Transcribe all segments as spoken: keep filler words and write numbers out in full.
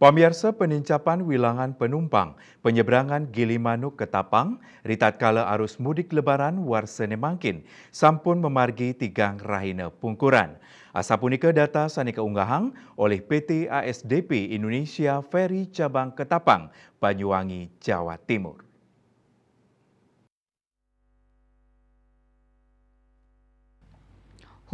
Pamiarsa, panincapan wilangan panumpang panyabrangan Gilimanuk Katapang ritatkala arus mudik Lebaran warsane mangkin sampun mamargi tigang rahina pungkuran. Asapunika data sane kaunggahang olih P T A S D P Indonesia Ferry Cabang Ketapang, Banyuwangi, Jawa Timur.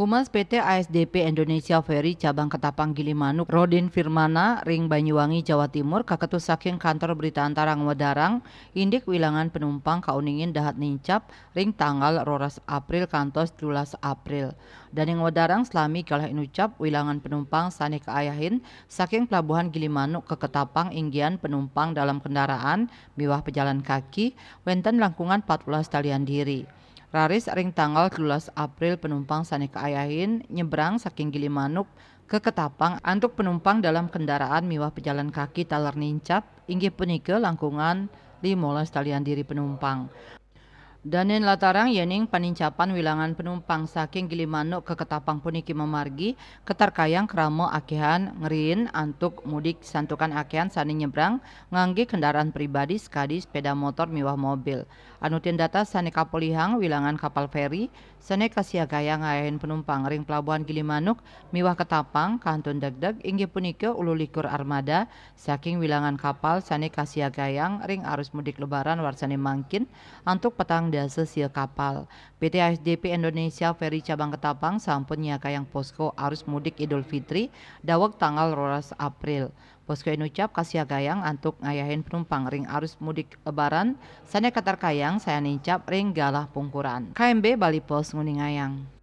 Humas P T A S D P Indonesia Ferry Cabang Ketapang Gilimanuk, Rodin Firmana, ring Banyuwangi, Jawa Timur, kaketus saking kantor berita antara ngwedarang indik wilangan penumpang kauningin dahat nincap ring tanggal roras April kantos telulas April. Dane ngwedarang salami galah inucap wilangan penumpang sane kaayahin saking pelabuhan Gilimanuk ka Ketapang inggihan penumpang dalam kendaraan miwah pejalan kaki wenten langkungan patbelas talian diri. Raris ring tanggal telulas April penumpang sane kaayahin nyebrang saking Gilimanuk ka Ketapang antuk penumpang dalam kendaraan miwah pejalan kaki taler nincap, inggih punika langkungan limolas talian diri penumpang. Dane nlatarang yening panincapan wilangan penumpang saking Gilimanuk ka Ketapang puniki mamargi katarkayang krama akehan ngriin antuk mudik santukan akehan sane nyebrang ngangge kendaraan pribadi sakadi sepeda motor miwah mobil. Anutin data sane kapolihang, wilangan kapal feri sane kasiagayang ngayahin penumpang ring pelabuhan Gilimanuk miwah Ketapang kantun degdeg inggih punika ulu likur armada saking wilangan kapal sane kasiagayang ring arus mudik Lebaran warsane mangkin antuk petang dasa sia kapal. P T A S D P Indonesia Ferry Cabang Ketapang sampun nyiagayang posko arus mudik Idul Fitri daweg tanggal roras April. Posko inucap kasiagayang antuk ngayahin penumpang ring arus mudik Lebaran sane katarkayang sayan nincap ring galah pungkuran. K M B Bali Post nguningayang.